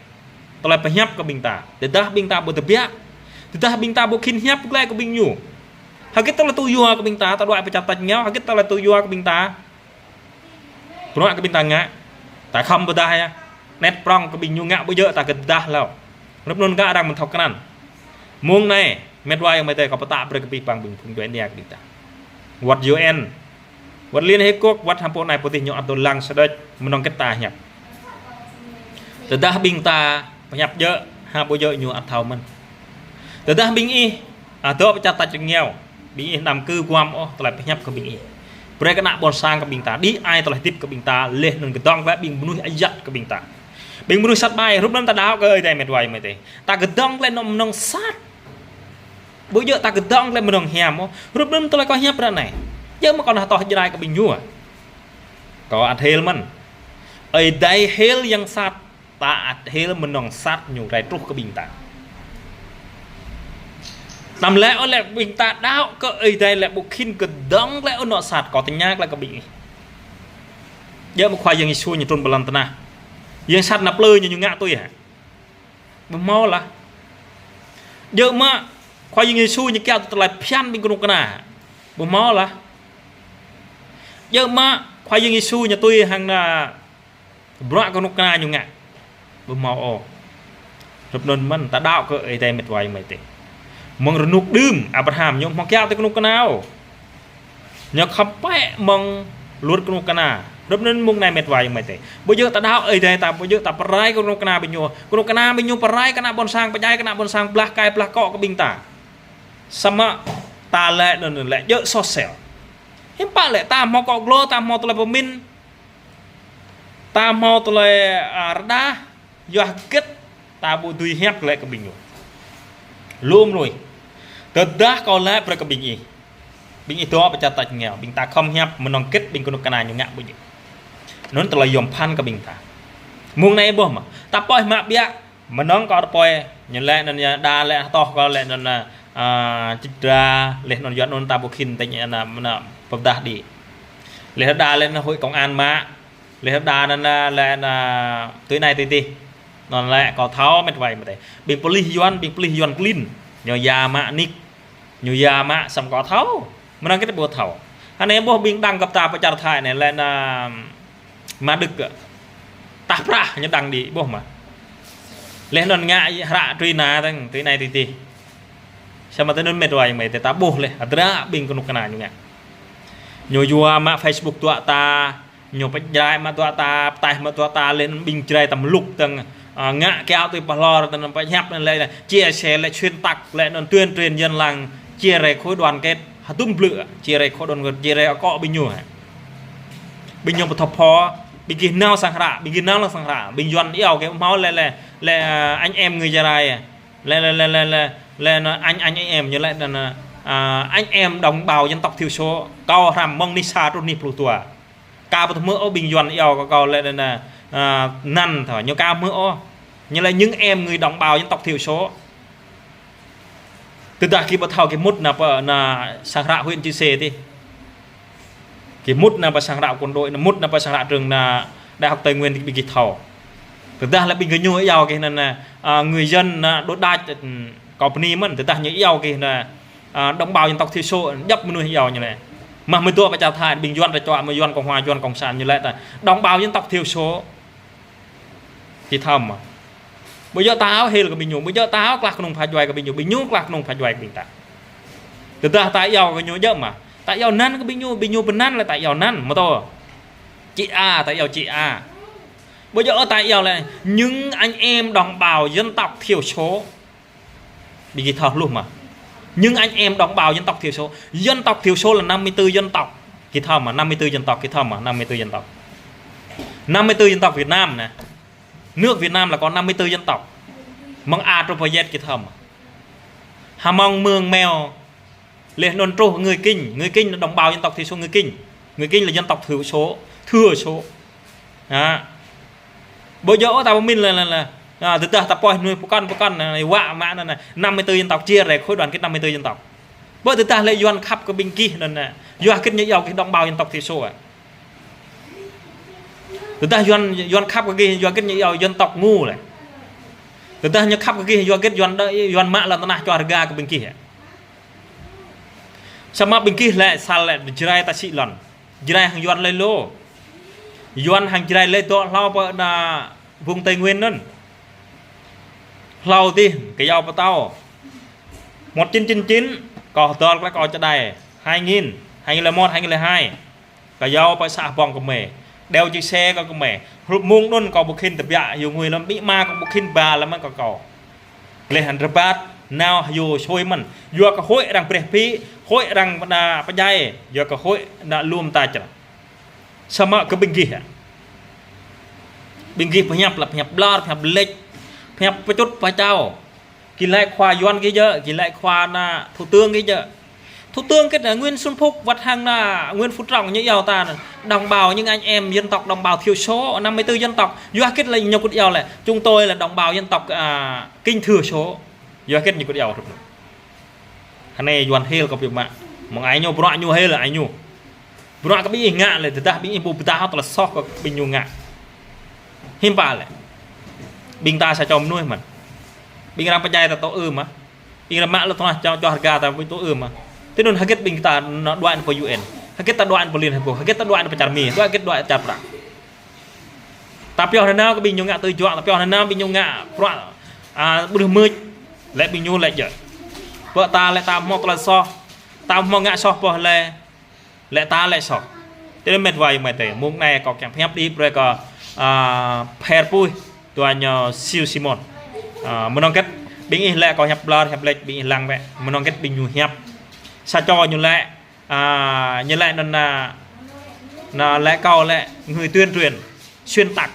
Tơlơi pơhiăp kơ ƀing ta, tơdah ƀing ta ƀu tơbiă, tơdah ƀing ta ƀu khĭn hiăp glaĭ kơ ƀing ñu. Hơget tơlơi tŭ yua kơ ƀing ta, ta đuaĭ pơčah tač rơngiao, hơget tơlơi tŭ yua kơ ƀing ta. Bruă kơ ƀing ta ngă, ta khŏm pơdah yơh. Anet prŏng kơ ƀing ñu ngă ƀu djơ̆ ta kơ tơdah hlâo. Hrup anŭn kơ arăng mơ̆n thâo krăn. Mơ̆ng anai, mĕt wa ayŏng amai adơi kâo pơtă brơi kơ pih băng ƀing phung djuai ania kơ ƀing ta. Wơ̆t U N, wơ̆t Liên Hiệp Quốc, wơ̆t hăng pô anai pô adih ñu ăt dŏ lăng sơđơč mơnơ̆ng kơ ta hiăp. Tơdah ƀing ta pơhiăp djơ̆, ha ƀu djơ̆ ñu ăt thâo mơ̆n. Tơdah ƀing ih, a, dŏ pơčah tač rơngiao, ƀing ih anăm kơ guam ôh tơlơi pơhiăp kơ ƀing ih. Brơi kơ ană ƀôn sang kơ ƀing ta, đĭ ai tơlơi hơdip kơ ƀing ta, laih anŭn kơdŏng glaĭ ƀing mơnuih ayăt kơ ƀing ta. Ƀing mơnuih sat ƀai, hrup anŭn ta đaŏ kơ Ơi Adai mĕt wa ayŏng amai adơi. Ta kơdŏng glaĭ anŏ mơnơ̆ng sat. Ƀu djơ̆ ta kơdŏng glaĭ mơnơ̆ng hiam ôh, hrup anŭn tơlơi kâo hiăp ră anai. Djơ̆ mơ̆ kâo nao hơtŏh Jrai kơ ƀing ñu. Kâo ăt hil mơ̆n. Ơi Adai hil yang sat. Ta ăt hil mơnơ̆ng sat ñu rai truh kơ ƀing ta. Anăm lĕ ôh lĕ ƀing ta đaŏ kơ Ơi Adai lĕ ƀu khĭn kơdŏng glaĭ ôh anŏ sat, kâo tơña glaĭ kơ ƀing ih. Djơ̆ mơ̆ Khua Yang Yêsu ñu trŭn pơ lŏn tơnah. Yang sat nao plư ñu, ñu ngă tui hă. Ƀu hmâo lah. Djơ̆ mơ̆ Khua Yang Yêsu ñu kiaŏ tui tơlơi phiăn ƀing kơnuk kơna. Ƀu hmâo lah. Djơ̆ mơ̆ Khua Yang Yêsu ñu tui hăng ană bruă kơnuk kơna ñu ngă. Ƀu hmâo ôh. Hrup anŭn mơ̆n ta đaŏ kơ Ơi Adai mĕt wa ayŏng amai adơi. Mơ̆ng rơnŭk đưm Abraham ñu hmâo kiaŏ tui kơnuk kơna ôh. Ñu khŏm pĕ mơ̆ng luăt kơnuk kơna. Hrup anŭn mơ̆ng anai mĕt wa ayŏng amai adơi. Ƀu djơ̆ ta đaŏ Ơi Adai ta, ƀu djơ̆ ta pơrai kơnuk kơna ƀing ñu. Kơnuk kơna ƀing ñu pơrai kơ ană ƀôn sang, pơdjai kơ ană ƀôn sang, blah kai blah akŏ kơ ƀing ta. Samơ̆ ta lĕ anŭn lĕ djơ̆ soh sel. Hiư̆m pă lĕ ta hmâo akŏ glô, ta hmâo tơlơi pơmĭn. Ta hmâo tơlơi, a, rơđah, yua hơget ta ƀu dưi hiăp glaĭ kơ ƀing ñu. Lŏm lui. Tơdah kâo laĭ brơi kơ ƀing ih. Ƀing ih dŏ pơčah tač rơngiao, ƀing ta khŏm hiăp mơnơ̆ng hơget ƀing kơnuk kơna ñu ngă ƀu djơ̆. Anŭn tơlơi yom phăn kơ ƀing ta. Mơ̆ng anai ƀuh mơ̆. Ta pơhiăp mă biă, mơnơ̆ng kâo rơpơi, ñu laĭ anŭn ñu đa laĭ hơtŏh kâo laĭ anŭn, a, čĭt dra, laih anŭn yua anŭn ta ƀu khĭn tơña anŭn, anŭn pơdah đĭ. Laih đa laĭ anŭn hội công an mă, laih đa anŭn, a, laĭ anŭn, a, tui anai tui adih. Anŭn lĕ kâo thâo mĕt wa ayŏng amai adơi. Ƀing pôlis Yuan, ƀing pôlis Yuan klin. Ñu ia mă nik. Ñu ia mă samơ̆ kâo thâo. Mơnơ̆ng hơget ƀu thâo. Hơnai ƀuh ƀing đăng gơ̆p ta pơ čar Thái anai laĭ anŭn mă đưk. Tah prah ñu đăng đĭ ƀuh mơ̆. Laih anŭn ngă hră truy nã tơ̆ng, tui anai tui adih. Samơ̆ tui anŭn mĕt wa ayŏng amai adơi ta ƀuh laih, hơdră ƀing kơnuk kơna ñu ngă. Ñu yua mă Facebook dŏ ta, ñu pơdjai mă dŏ ta, pơtaih mă dŏ ta, laih anŭn ƀing Jrai ta mlŭk tơ̆ng, a, ngă kiaŏ tui pơhlor tơ̆ng, pơhiăp anŭn lĕ, chia sẻ lĕ, xuyên tạc lĕ, anŭn tuyên truyền dân làng, chia rẽ khối đoàn kết, hơdôm blư̆, chia rẽ khối đoàn kết, chia rẽ akŏ ƀing ñu hă. Ƀing ñu pơthâo pho, ƀing gih nao sang hră, ƀing gih nao lăng sang hră, ƀing Yuan iâu kơ hmâo lĕ, lĕ, lĕ, a, anh em người Jrai, lĕ, lĕ, lĕ, lĕ, lĕ, lĕ, anŭn anh, anh, anh em, ñu laĭ anŭn, a, anh em đồng bào dân tộc thiểu số, kâo hrăm mơ̆ng anih sa truh anih pluh dua. Kâo ƀu thâo hmư̆ ôh ƀing Yuan iâu kơ kâo lĕ anŭn, a, à, anăn thâo, ñu ka hmư̆ ôh. Ñu lĕ những em người đồng bào dân tộc thiểu số. Tơdah gih ƀu thâo gih mŭt nao pơ, nao sang hră huyện Chư Sê tih. Gih mŭt nao pơ sang hră quân đội, nao mŭt nao pơ sang hră trường, nao Đại học Tây Nguyên tih ƀing gih thâo. Tơdah lĕ ƀing gơñu iâu gih anăn, à, người dân, à, đối đãi, ừ, kâo bơni mơ̆n, tơdah ñu iâu gih anăn, à, đồng bào dân tộc thiểu số, djŏp mơnuih iâu ñu lĕ. Mă mơ̆ dŏ pơ čar Thái, ƀing Yuan ta čuă, mơ̆ Yuan Cộng hòa, Yuan Cộng sản ñu lĕ ta đồng bào dân tộc thiểu số. Gih thâo mơ̆. Ƀu djơ̆ ta ôh hil kơ ƀing ñu, ƀu djơ̆ ta ôh klah kơnung pha djuai kơ ƀing ñu, ƀing ñu klah kơnung pha djuai kơ ƀing ta. Tơdah ta iâu kơ ñu djơ̆ mơ̆. Ta iâu anăn kơ ƀing ñu, ƀing ñu pơanăn lĕ ta iâu anăn, mơ̆ tô. Chị A, ta iâu chị A. Ƀu djơ̆ ôh ta iâu lĕ những anh em đồng bào dân tộc thiểu số. Ƀing gih thâo hluh mơ̆. Những anh em đồng bào dân tộc thiểu số. Dân tộc thiểu số là năm mươi tư dân tộc. Gih thâo mơ̆, năm mươi tư dân tộc, gih thâo mơ̆, năm mươi tư dân tộc. Năm mươi tư dân tộc Việt Nam nè. Nước Việt Nam là có năm mươi tư dân tộc. Mơ̆ng A truh pơ Z gih thâo mơ̆. Hmông, Mường, Mèo, laih anŭn truh người Kinh. Người Kinh là đồng bào dân tộc thiểu số người Kinh. Người Kinh là dân tộc thiểu số, thiểu số. Đó. Ƀu djơ̆ ôh ta pơmĭn lĕ, lĕ, lĕ. À, tơdah ta poih mơnuih pơkŏn, pơkŏn, à, wă mă anŭn, à, năm mươi tư dân tộc chia rẽ khối đoàn kết năm mươi tư dân tộc. Ƀu tơdah lĕ Yuan khăp kơ ƀing gih anŭn, à, yua hơget ñu iâu gih đồng bào dân tộc thiểu số, à. Tơdah Yuan, Yuan khăp kơ gih, yua hơget ñu iâu dân tộc ngu lĕ. Tơdah ñu khăp kơ gih, yua hơget Yuan đơ-, Yuan mă lŏn tơnah čoh rơga kơ ƀing gih, à. Samơ̆ ƀing gih lĕ sal lĕ Jrai ta sĭ lŏn. Jrai hăng Yuan lĕ lu. Yuan hăng Jrai lĕ dŏ hlâo pơ ană vùng Tây Nguyên anŭn. Hlâo tih, kơyâo pơtâo. Một chín chín chín, kâo hơdơr lĕ kâo čơđai. Hai nghìn, hai nghìn lẻ một, hai nghìn lẻ hai. Kơyâo pơ xã Bông Kơmê. Đeo chiếc xe kơ Kơmê. Hrup mông anŭn kâo ƀu khĭn tơbiă, yua ngui lăm ƀĭ ma kâo ƀu khĭn ba lăm mơ̆n kơ kâo. Laih anŭn rơbat, nao hyu sui mơ̆n. Yua kơ huĭ arăng breh phi, huĭ arăng pơđa pơdjai, yua kơ huĭ ană lŏm ta čră. Samơ̆ kơ ƀing gih, à. Ƀing gih pơhiăp lĕ, pơhiăp ƀlŏr, pơhiăp lĕč, pơhiăp pơčŭt pơčao. Gih laĭ khua Yuan gih djơ̆, gih laĭ khua ană thủ tướng gih djơ̆. Thủ tướng hơget ană Nguyễn Xuân Phúc, wăt hăng ană Nguyễn Phú Trọng ñu iâu ta ană đồng bào, những anh em dân tộc đồng bào thiểu số, năm mươi tư dân tộc. Yua hơget lĕ ñu kơ̆t iâu lĕ, chúng tôi là đồng bào dân tộc, à, kinh thiểu số. Yua hơget ñu kơ̆t iâu hrup anŭn. Hơnai Yuan hil kơ ƀing mă. Mơ̆ng ai ñu bruă ñu hil ai ñu. Bruă kơ ƀing ih ngă lĕ, tơdah ƀing ih ƀu pơdah tơlơi soh kơ ƀing ñu ngă. Hiư̆m pă lĕ. Ƀing ta sa čô mơnuih mơ̆n. Ƀing arăng pơdjai ta tŭ ư mơ̆. Ƀing arăng mă lŏn tơnah čoh, čoh rơga ta ƀu tŭ ư mơ̆. Tui anŭn hơget ƀing ta nao đuaĭ pơ U N. Hơget ta đuaĭ pơ Liên Hợp Quốc. Hơget ta đuaĭ pơ čar Mi. Hơget đuaĭ čar Prăng. Ta pioh nanao kơ ƀing ñu ngă tơjuă, ta pioh nanao ƀing ñu ngă bruă, à, ƀrưh mưč, lĕ ƀing ñu lĕ djơ̆. Pơ ta lĕ ta hmâo tơlơi soh, ta hmâo ngă soh pô lĕ, lĕ ta lĕ soh. Tơdah mĕt wa ayŏng amai adơi, mông anai kâo kiăng pơhiăp đĭ brơi kơ, à, pher puih, dua ñu Siu Simon. À, mơnơ̆ng hơget, ƀing ih lĕ kâo hiăp ƀlŏr, hiăp lĕč, ƀing ih lăng bĕ. Mơnơ̆ng hơget ƀing ñu hiăp. Sa čô ñu lĕ, à, ñu lĕ anŭn, à, anŭn lĕ kâo lĕ người tuyên truyền, xuyên tạc.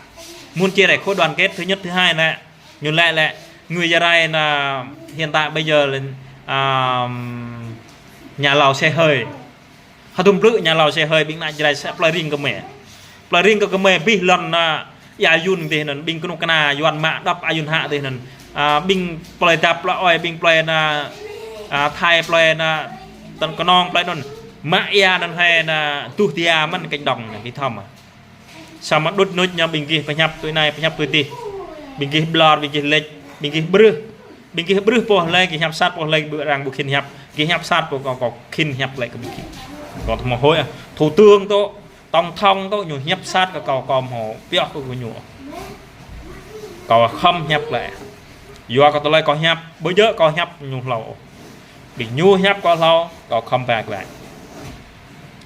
Muốn chia rẽ khối đoàn kết thứ nhất, thứ hai lĕ, ñu lĕ lĕ, người Gia Rai anŭn hiện tại bây giờ là, à, nhà lầu xe hơi. Hơdôm blư̆ nhà lầu xe hơi ƀing ană Jrai sa plơi ring kơ mĕ. Plơi ring kơ kơ mĕ abih lŏn anŭn Ia Yun tih anŭn, ƀing kơnuk kơna Yuan mă đŏp Ia Yun hă tih anŭn. À, ƀing plơi Dap, plơi Oi, ƀing plơi anŭn, à, Thai, plơi anŭn Tăn Kơnong, plơi anŭn. Mă ia anŭn hai anŭn tuh tia mơ̆n kĕnh đŏng anŭn, gih thâo mơ̆. Samơ̆ đŭt nŭč ñu ƀing gih pơhiăp tui anai, pơhiăp tui adih. Ƀing gih ƀlŏr, ƀing gih lĕč, ƀing gih ƀrưh. Ƀing gih ƀrưh pô lĕ, gih hiăp sat pô lĕ, ƀu arăng ƀu khĭn hiăp. Gih hiăp sat pô kâo, kâo khĭn hiăp lĕ kơ ƀing gih. Kâo thâo mơ̆ hơi, à, thủ tướng tŏ, tổng thống tŏ, ñu hiăp sat kơ kâo, kâo hmâo pioh kơ ñu. Kâo khŏm hiăp lĕ. Yua kơ tơlơi kâo hiăp, ƀu djơ̆ kâo hiăp ñu hlâo. Ƀing ñu hiăp kâo hlâo, kâo khŏm ba glaĭ.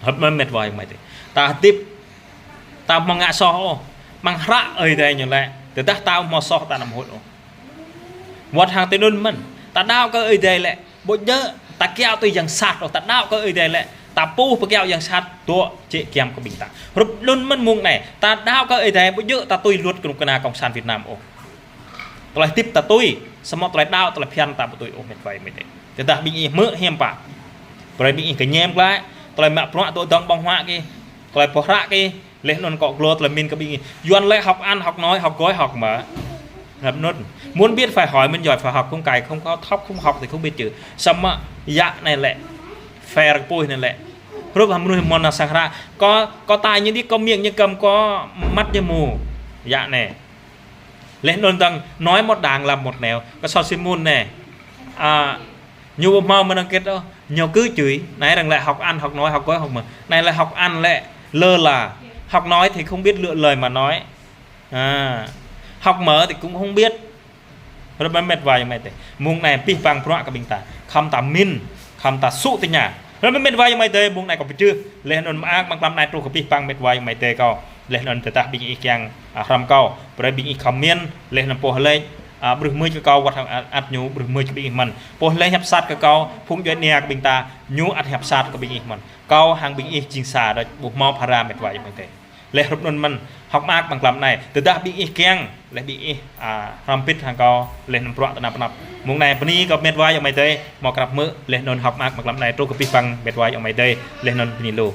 Hơ̆p mơ̆n mĕt wa ayŏng amai adơi. Ta hơdip, ta hmâo ngă soh ôh. Mơ̆ng hră Ơi Adai ñu lĕ, tơdah ta hmâo soh ta anăm hŭt ôh. Wơ̆t hăng tui anŭn mơ̆n, ta đaŏ kơ Ơi Adai lĕ, ƀu djơ̆ ta kiaŏ tui yang sat ôh, ta đaŏ kơ Ơi Adai lĕ, ta puh pơkiaŏ yang sat, dŏ jĕ giăm kơ ƀing ta. Hrup anŭn mơ̆n mông anai, ta đaŏ kơ Ơi Adai, ƀu djơ̆ ta tui luật kơnuk kơna Cộng sản Việt Nam ôh. Tơlơi hơdip ta tui, samơ̆ tơlơi đaŏ, tơlơi phiăn ta ƀu tui ôh mĕt wa ayŏng amai adơi. Tơdah ƀing ih hmư̆ hiư̆m pă. Brơi ƀing ih kơñăm glaĭ, tơlơi mă bruă tŏ dơ̆ng ƀơ̆ng huă gih, tơlơi pơhră gih, Laih anŭn kâo glô tơlơi min kơ ƀing ih. Yuan lĕ học ăn, học nói, học gói, học mở. Rơ̆p anŭn. Muốn biết phải hỏi, muốn giỏi phải học, không cày không có thóc, không học thì không biết chữ. Samơ̆ yă anai lĕ. Phê rơkơi pô anai lĕ. Hrup hăng mơnuih mơ̆n nao sang hră. Có, có tai như điếc, có miệng như câm, có mắt như mù. Yă anai. Laih anŭn dơ̆ng nói một đằng làm một nẻo. Kơ sô Simôn anai. À, ñu ƀu hmâo mơnơ̆ng kĕt ôh. Ñu cứ chửi. Anai arăng lĕ học ăn, học nói, học gói, học mở. Anai lĕ học ăn lĕ lơ là. Học nói thì không biết lựa lời mà nói. À, học mở thì cũng không biết. Rơ̆p anŭn met wa ayŏng amai adơi. Mơ̆ng anai pih pang bruă kơ ƀing ta. Khŏm ta min, khŏm ta sŭ tơña. Rơ̆p anŭn met wa ayŏng amai adơi, mơ̆ng anai kâo pơtrưh. Laih anŭn mơak mơ̆ng tlam anai truh kơ pih pang met wa ayŏng amai adơi kâo. Laih anŭn tơdah ƀing ih kiăng, à, hrăm kâo. Brơi ƀing ih comment, laih anŭn pô lĕ, à, brơi mưč kơ kâo wơ̆t hăng ăt, ăt ñu brơi mưč kơ ƀing ih mơ̆n. Pô lĕ hiăp sat kơ kâo, phung djuai ania kơ ƀing ta, ñu ăt hiăp sat kơ ƀing ih mơ̆n. Kâo hăng ƀing ih jing sa đôč, ƀu hmâo phara met wa ayŏng amai adơi. Laih hrup anŭn mơ̆n, hơ̆k mơak mơ̆ng tlam anai. Tơdah ƀing ih kiăng, laih ƀing ih, à, hrăm pĭt hăng kâo, laih anŭn bruă tơnap tơnap. Mơ̆ng anai bơni kơ met wa ayŏng amai adơi, hmâo krăp hmư̆, laih anŭn hơ̆k mơak mơ̆ng tlam anai truh kơ pih pang met wa ayŏng amai adơi, laih anŭn bơni lu.